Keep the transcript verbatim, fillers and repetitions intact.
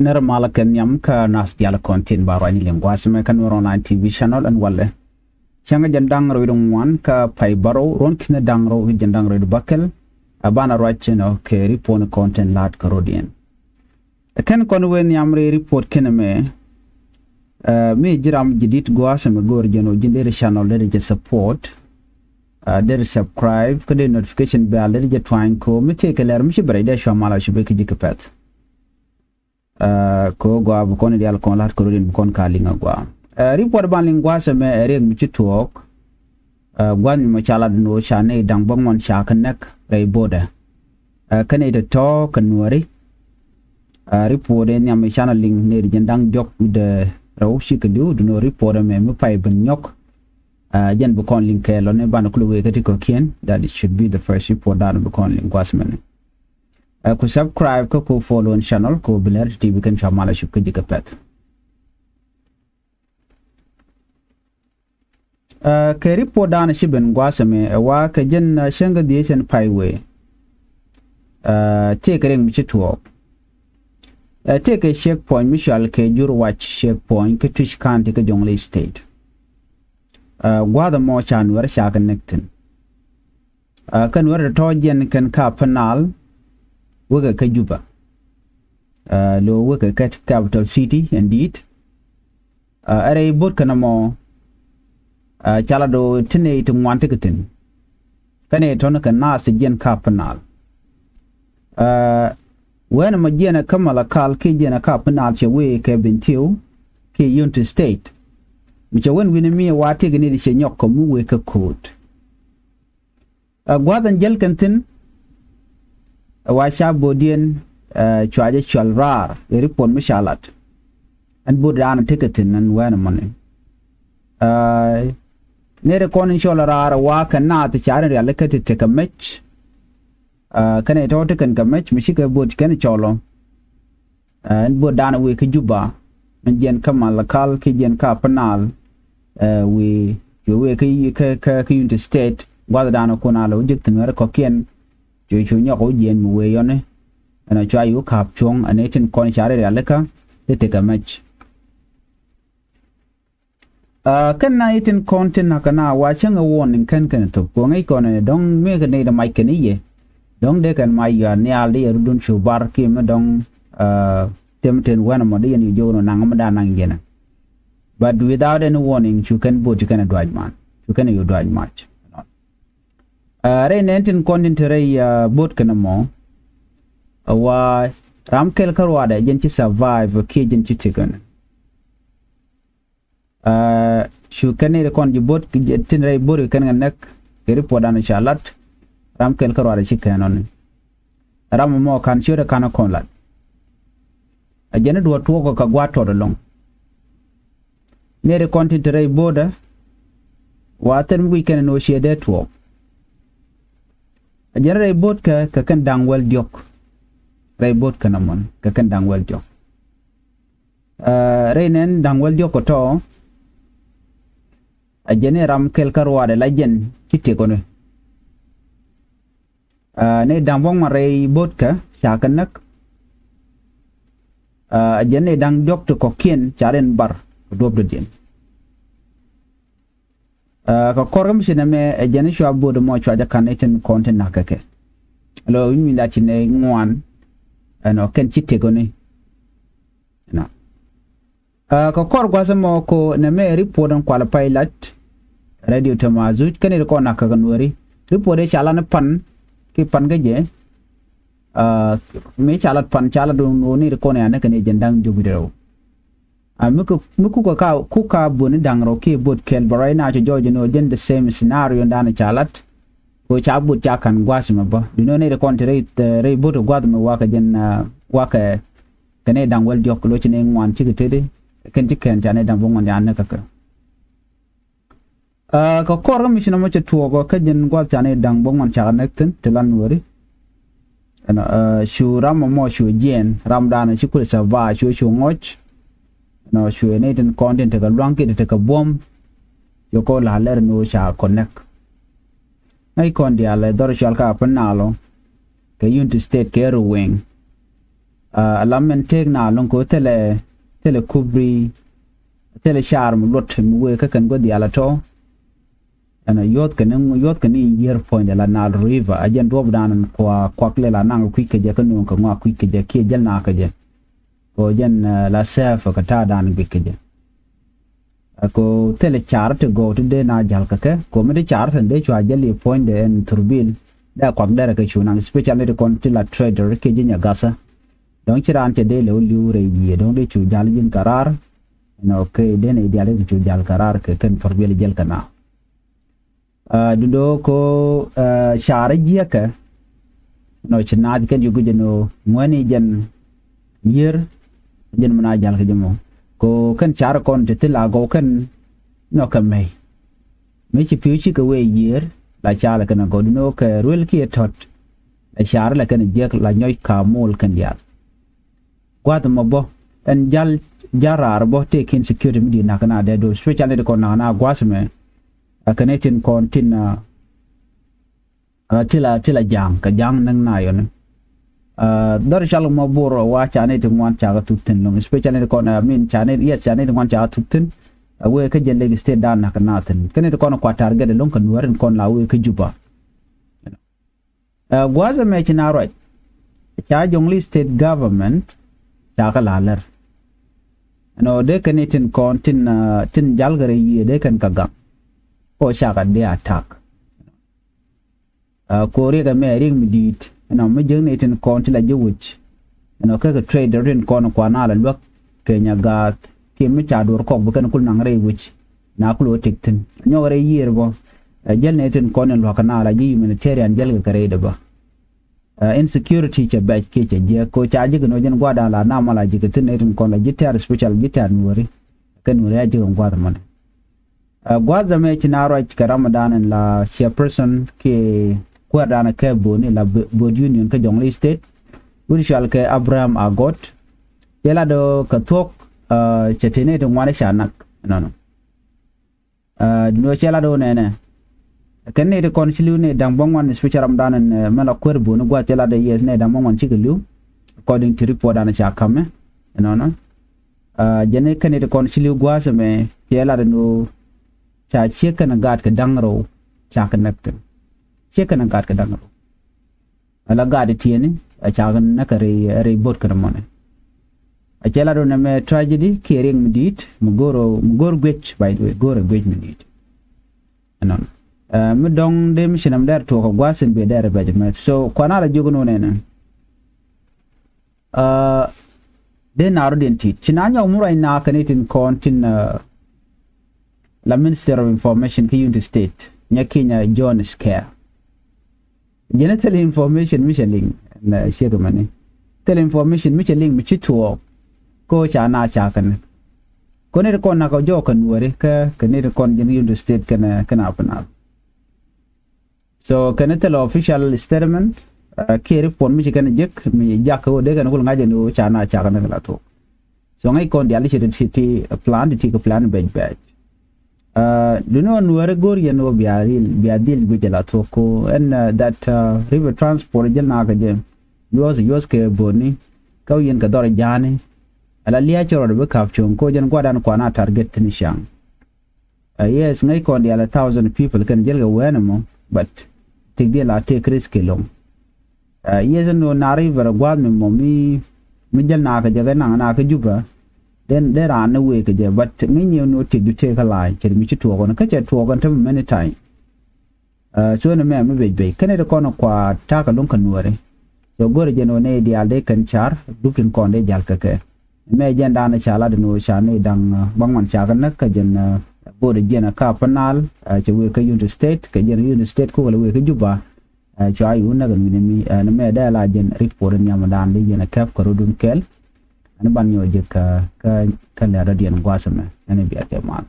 Nɛrɛ malä kɛ nhiam kä nath diaal kɔn tin ba ruacni liŋ gua̱a̱th mɛ kä Nuer Online T V channel ɛn walɛ. Cäŋ kä jɛn da̱ŋ rɛw wi̱cdɛ ŋuan kä pay bärɔw, ruɔ̱n ki̱n da̱ŋ rɛw wi̱c jɛn da̱ŋ rɛw wi̱cdɛ bäkɛl. A banɛ ruac ɛnɔ kɛ report ni kɔn tin la̱t kä rɔ̱diɛn. Ɛ kɛn kɔn wee nhiam rɛy report kɛn ɛmɛ. Ɛ, mi ji̱ ram jadid gua̱a̱th ɛmɛ go̱o̱r jɛn ɔ ji̱n derɛ channel derɛ jɛ support. Ɛ, derɛ subscribe kä derɛ notification bell derɛ jɛ tuany kɛ ɔ mi tëëkɛ lɛr mi ci bɛ rɛy dee cua mal a cu bɛ kä ji̱ kɛ pɛ̈th. Ɛ, kɛ ɣöö gɔaa bi kɔn diaal kɔn la̱t kɛ rɔ̱diɛn bi kɔn ka liŋ a gɔaa. Ɛ, report ban liŋ gua̱a̱th ɛmɛ ɛ riɛk mi ci tuɔɔk. Ɛ, gua̱a̱th mi mɔ ca lat ɛn ɣöö ca nɛy da̱ŋ bäŋuan ca kɛ näk rɛy border. Ɛ, kä nɛy tɔ̱tɔ̱ kɛ Nuääri. Ɛ, report ɛ nhiam mi canɛ liŋ nɛy ti jiɛn da̱ŋ diɔ̱k wi̱cdɛ rɛw cikɛ li̱w, duundɛ report ɛmɛ mi pay ben nyɔk. Ɛ, jɛn bi kɔn liŋ kɛɛl ɔ ni banɛ kulɛ wee kä ti kɔ̱kiɛn, that it should be the first report dan bi kɔn liŋ gua̱a̱th mɛnɛ. Ɛ, ku subscribe kä ku follow in channel ku bi lɛr ti ti bi kɛn cua mal a cup kä ji̱ kɛ pɛ̈th. Ɛ, kɛ report dan ci ben gua̱a̱th ɛmɛ ɛ wa kɛ jɛn, ɛ, cäŋ kä dhieec ɛn pay wee. Ɛ, tëëkɛ riɛk mi ci tuɔɔk. Ɛ, tëëkɛ checkpoint mi cɔal kɛ Jur Wac checkpoint kä Twic County kä Jonglei State. Ɛ, gua̱a̱th ɛmɔ ca Nuäär ca kɛ näk thi̱n. Ɛ, kä Nuäär tɔ̱tɔ̱ jiɛn kɛn kä Upper Nile wekɛ kä Juba. Ɛ, lo̱o̱ wekɛ kä capital city ɛn di̱i̱t. Ɛ, ɛ rɛy bo̱o̱t kɛn ɛmɔ, ɛ, ca lat ɣöö ti nɛy ti ŋuan tekɛ thi̱n. Kä nɛy tɔ̱ni kɛ naath ti jiɛn kä Upper Nile. Ɛ, wee ɛn ɛmɔ jiɛn kä Malakal kiɛ jiɛn kä Upper Nile cɛ wee kɛ Bentiu kiɛ Unity State. Mi cɛ wee ɛn wi̱ni mi ɛ wa tëëkɛ nɛy ti cɛ nyɔk kɛ mi wee kɛ ko̱o̱t. Ɛ, gua̱a̱th ɛn jäl kɛn thi̱n ɛ wa ca bo̱o̱diɛn, ɛ, cua jɛ cɔl raar ɛ report mi ca lat. Ɛn bo̱o̱d raan tekɛ thi̱n ɛn wee ɛn ɛmɔni. Ɛ, nɛy ti kɔn in cɔl raar ɛ wa kɛ naath ca rin rialikä ti tekɛ mec. Ɛ, kɛn ɛ tɔ̱ ti kɛn kɛ mec mi cikɛ bo̱o̱d kɛn cɔl ɔ. Ɛ, ɛn bo̱o̱d dan wee kä Juba, ɛn jiɛn kä Malakal kiɛ jiɛn kä Upper Nile, ɛ, wee, wee, wee kä, kä, kä, kä Unity State, gua̱th dan kun a lɛ wä jek thi̱n wee ri kɔ̱kiɛn, cu, cu nyɔk wä jiɛn mi wee yɔni, ɛn a cua yuk ka̱p cuɔ̱ŋ, ɛn ɛ tin kɔn ca ri rialikä, ti tekɛ mec. Ɛ, kɛn na itin kɔn tin nakä na wa cäŋ ɛ warning kɛn kɛn thop. Kuɔŋ i̱ kɔn ɛ dɔ̱ŋ mëë kɛ nɛy dɛ mac kɛn i̱ yɛ. Dɔ̱ŋ dee kɛn mac yɔa nhial di yɛ rudun cu bar ki mi dɔ̱ŋ, ɛ, tem tin wɛn ɛmɔ di yɛn i̱ jok nɔ naŋ mi da naŋ yɛn ɛ. But without any warning cu kɛn bo̱o̱t cu kɛn ɛ duac man. Cu kɛn ɛ yu duac mac. Ɛ, rɛy nɛn tin kɔn tin te rɛy, ɛ, bo̱o̱t kɛn ɛmɔ. Ɛ wa ram kɛl kä ruadɛ jɛn ci survive kiɛ jɛn ci tikɛn. Ɛ, cu kɛn ni ri kɔn ji̱ bo̱o̱t, tin rɛy bo̱o̱t kɛ kɛn kɛ näk, kɛ report dan ca lat, ram kɛl kä ruadɛ ci kɛn ɔni. Ram mɔ kan ciöt ɛ kan ɛ kɔn lat. Ɛ jɛn ni duɔ̱ɔ̱r tuɔɔk kɛ gua̱a̱t tɔt ɛlɔ̱ŋ. Ni ri kɔn tin te rɛy bo̱o̱t ɛ, wa thil mi guic kɛn ni ɣöö ciɛ dee tuɔɔk. Ɛ jɛn rɛy bo̱o̱t kɛ, kɛ kɛn da̱ŋ wäl diɔ̱k. Rɛy bo̱o̱t kɛn ɛmɔn, kɛ kɛn da̱ŋ wäl diɔ̱k. Ɛ, rɛy nɛn da̱ŋ wäl diɔ̱k kɛ tɔ. Ɛ jɛn i̱ ram kɛl kä ruaadɛ la jɛn ci tiek ɔni. Ɛ, ni da̱ŋ buɔ̱k ma rɛy bo̱o̱t kɛ ca kɛ näk. Ɛ, ɛ jɛn ni da̱ŋ diɔ̱k ti kɔ̱kiɛn ca rin bar kɛ duɔ̱p dɔ̱diɛn. Ɛ, kɛ kɔr kä mi ci nɛmɛ ɛ jɛn i̱ cua bo̱o̱t ɛmɔ cua jɛ ka̱n i̱ tin kɔn tin na̱k kɛ kɛ. Lɔ wi̱ny wi̱ny da ci nɛ ŋuan. Ɛnɔ kɛn ci tiek ɔni. Ɛnɔ. Ɛ, kɛ kɔr gua̱th ɛmɔ ko nɛmɛ report ɛn kual pay lat. Radio Tamazuj kɛn i̱ ri kɔn na̱k kɛ kɛ nuɛri. Report i̱ ca lat ni pan. Ki pan kä jɛ. Ɛ, mi ca lat pan ca lat duŋ nuɔ̱ɔ̱ni ri kɔn i̱ anɛ kɛn i̱ jɛn da̱ŋ diɔ̱k wi̱cdɛ rɛw. A mi kɛ, mi kukɛ ka, kuk ka buɔ̱ni da̱ŋ rɛw kiɛ buɔ̱t kɛl bɛ ruac na cɛ jɔɔc ni ɣöö jɛn the same scenario dan ca lat. Kɛ ɣöö ca buɔ̱t ca ka̱n gua̱a̱th mɛ bä. Duundɛ ni ri kɔn ti rɛy, rɛy buɔ̱t gua̱a̱th mɛ wakɛ jɛn, a, wakɛ kɛ ni da̱ŋ wäl diɔ̱k lo̱c ni ŋuan cikɛ teti. Kɛn ci kɛn ca ni da̱ŋ bä ŋuan ca näk kä kɛ. Ɛ, kɛ kɔr kä mi ci nɔmɔ cɛ tuɔɔk kä jɛn gua̱th ca ni da̱ŋ bä ŋuan cakɛ näk thi̱n ti lan nuɛri. Ɛnɔ, ɛ, cu ram mɔ mɔ cu jiɛɛn, ram danɔ ci kulɛ cɛ ba cu cu ŋɔc. Ɛnɔ, cu ni tin kɔn tin tekɛ luaŋ kiɛ ti tekɛ buɔ̱m. Cu kɔ la lɛr ni wä ca kɔ näk. Ŋäc kɔn diaal ɛ dhɔr cual ka pä naalɔ. Kɛ Unity State kɛ Ruweng. Aa, a lam ɛn tëëk na lo̱ŋ kɛ ɣöö thilɛ, thilɛ kubri, thilɛ car mi luɔt mi wëë kä kɛn gua̱th diaal a tɔ̱. Ɛn a yuɔ̱th kɛn, yuɔ̱th kɛn in yiër puɔ̱nydɛ la Nile River, a jɛn duɔ̱ɔ̱pdan in kua kuak lɛ la naŋ kui̱c kɛ jɛ, kä nööŋ kɛ ŋɔak kui̱c kɛ jɛ kiɛ jäl naak kɛ jɛ. Kɛ ɣöö jɛn, aa, la sɛɛf kɛ ta̱a̱dan guic kɛ jɛ. Ɛ kɛ ɣöö thilɛ car ti gɔw ti dee na ja̱l kɛ kɛ, kɛ ɣöö mi ti car thin dee cua jäl i̱ puɔ̱nydɛ ɛn thurbil. Dee a kuak derɛ kɛ cu naŋ, especially ti kɔn ti la trader kiɛ ji̱ nyɛ gathä. Dɔ̱ŋ ci raan cɛ dee lɛ wä li̱w rɛy wi̱i̱, dɔ̱ŋ dee cu ja̱l ji̱n kɛ raar. Ɛn ɣöö kɛ dee nɛy diaal dee cu ja̱l kɛ raar kɛ kɛn thurbil jäl kɛ na. Aa, duundɛ ɣöö kɛ ɣöö, aa, car jiäkɛ. Nɔ ci naath kɛn ci guic ɛn ɣöö ŋuäni jɛn yiër, jɛn mi na ja̱l kɛ jɛ mɔ. Kɛ ɣöö kɛn car kɔn ti thil a gɔw kɛn nɔ kɛ mɛy. Mi ci pi̱w cikɛ wee yiër, la car lɛ kɛn a gɔw, duundɛ ɣöö kɛ ruel kiɛ tɔ̱t. La car lɛ kɛn jiäk, la nyɔc ka mool kɛn diaal. Gua̱th mɔ bä, ɛn ja̱l, ja̱l raar bä tëë kiɛn security mi di̱i̱t na̱k na dee do̱r, especially ti kɔn na̱k na gua̱th mɛ. Ɛ kɛn i̱ tin kɔn tin, aa, aa, ti la, ti la ja̱a̱ŋ, kɛ ja̱a̱ŋ näk na yɔni. Aa, dhɔr cal mɔ bor wa ca ni ti ŋuan ca kɛ thuk thi̱n lo̱ŋ, especially ti kɔn, aa, min ca ni, yes, ca ni ti ŋuan ca kɛ thuk thi̱n. Aa, wëë kä jɛn Lake State dan na̱k na thi̱n. Kɛn i̱ ti kɔn kua target lo̱ŋ kɛ Nuäär in kɔn la wëë kä Juba. Ɛ, gua̱a̱th ɛmɛ ci na ruac. Ca Jonglei State Government ca kɛ la lär. Ɛnɔ dee kɛn i̱ tin kɔn tin, ɛ, tin ja̱l kɛ rɛy yiëë dee kɛn kɛ gaŋ. Kɔ ca kɛ dee attack. Ɛ, kɔ riɛk ɛmɛ riɛk mi di̱i̱t. Ɛnɔ mi jiäkni tin kɔn ti la ji̱ wec. Ɛnɔ kɛ kɛ trader tin kɔn kuan a la luäk kɛ nyɛ gaath kiɛ mi ca duɔr kɔk bi kɛn kul naŋ rɛy wec. Na kul wä tëk thi̱n nyɔk rɛy yiëër bä. Ɛ, jäl ni tin kɔn in luäk kɛ na la ji̱ humanitarian jäl kɛ kɛ rɛy dɛ bä. Ɛ, insecurity cɛ bɛc kiɛ cɛ jiɛk ko ca ji̱ kɛ ni wä jɛn gua̱a̱r da̱a̱n la na mal a ji̱ kɛ thi̱n ni tin kɔn la ji̱ tɛ̈r, especially ji̱ tɛ̈r Nuääri. Kɛ Nuääri a ji̱ kɛ gua̱a̱r mɔni. Ɛ, gua̱a̱th ɛmɛ ci na ruac kɛ Ramadan in la chairperson kiɛ kuäärdan kɛ Boni la Bo-, Board Union kä Jonglei State. Wut cual kɛ Abraham Agot. Cɛ lat ɔ kɛ thuɔ̱k, ɛ, cɛ tëë nɛy ti ŋuan ca nak. Nɔnɔ. Ɛ, duundɛ cɛ lat ɔ nɛnɛ. Kɛn nɛy ti kɔn ci li̱w nɛy da̱ŋ bä ŋuan, especially Ramadan in, ɛ, mɛ la kuäär Boni gua̱a̱th cɛ lat ɔ, yes, nɛy da̱ŋ bä ŋuan cikɛ li̱w. According to report dan ca ka̱mɛ. Nɔnɔ. Aa, jɛn i̱ kɛn i̱ ti kɔn ci li̱w gua̱a̱th ɛmɛ, ciɛ lat ɛn ɣöö ca ciek kɛn gaat kɛ da̱ŋ rɛw, ca kɛ näk thi̱n. Ciek kɛn gaat kɛ da̱ŋ rɛw. Ala gaat i̱ tiɛni, a ca kɛ näk kɛ rɛy, rɛy bo̱t kɛn mɔnɛ. A cɛ lat ɛn ɛmɛ tragedy kiɛ riɛk mi di̱i̱t, mi go̱o̱r, mi go̱o̱r guic, by the way, go̱o̱r ɛ guic mi di̱i̱t. Ɛnɔn. Aa, mi dɔ̱ŋ dee mi ci nɛm dɛr tuɔɔk kɛ gua̱a̱th in biɛ dɛr ɛ bɛc ɛmɛ. So, kuan a la jiök ɛn ɣöö nɛnɛ. Aa, dee na rɔ̱diɛn ti̱i̱t. Ci na nyɔk mi ruac na kɛn i̱ tin kɔn tin, aa, la Minister of Information kä Unity State, Nyakinya John Square. Jɛn i̱ thil information mi cɛ liŋ, na ciek mɛni. Thil information mi cɛ liŋ mi ci tuɔɔk. Ko ca na ca kɛn. Ko ni ti kɔn na kɛ jɔɔk kɛ Nuääri kä, kɛ ni ti kɔn jɛn Unity State kɛn, kɛn Upper Nile. So kɛn thilɛ official statement, aa, kiɛ report mi ci kɛn jek mi jak kɛ ɣöö dee kɛn kul ŋa̱c ɛn ɣöö ca na cak ni kɛ la thuɔ̱k. So ŋäc kɔn diaal i̱ ci ti, ti plan, ti ti kɛ plan bɛc bɛc. Aa, duundɛ ɣöö Nuääri go̱o̱r yɛn ɣöö bia dhil, bia dhil guic ɛ la thuɔ̱k ko ɛn, aa, that, aa, river transport jäl na kɛ jɛ. Yuɔth, yuɔth kɛ Boni. Kä yɛn kɛ dhɔr ja̱a̱ni. Ala lia̱a̱ cɛ rɔɔdɛ bi ka̱p cuɔ̱ŋ ko jɛn gua̱dan kuan a target thi̱n ca̱ŋ. Aa, yes, ŋäc kɔn diaal a thousand people kɛn jäl kɛ wɛɛn ɛmɔ, but tëkdiɛn la tëk risk ɛlɔ̱ŋ. Aa, yes, ɛn ɣöö na river ɛ gua̱a̱th mi mɔ mi, mi jäl na kɛ jɛ kɛ naŋ na kɛ Juba. Dee, dee raan ni wëë kɛ jɛ, but ŋäcni ɛn ɣöö tëkdu tëk kä la̱a̱c, cɛ mi ci tuɔɔk ɛn, kä cɛ tuɔɔk ɛn tämɛ many time. Aa, so ɛn ɛmɛ mi bec bec. Kɛn ɛ ti kɔn kua ta̱a̱ kɛ luŋ kɛ Nuääri. So go̱rɛ jɛn ɣöö nɛy diaal dee kɛn car, dup tin kɔn dee ja̱l kɛ kɛ. Mɛ jɛn da̱a̱n ca lat ni ɣöö ca ni da̱ŋ, aa, bäŋuan ca kɛ näk kä jɛn, aa, bo̱o̱dɛ jɛn kä Upper Nile, aa, cɛ wëë kä Unity State, kɛ jɛn Unity State kukɛ lɛ wëë kä Juba. Aa, cua yi wä näk ni mi, aa, ni mɛ dee la jɛn report ni nhiam da̱a̱n dee jɛn a kɛp kɛ rɔ̱dun kɛl. Ani ban nyɔk jek kä, kä, kä lɛ rɔ̱diɛn gua̱a̱th ɛmɛ. Ani bia kɛ mal.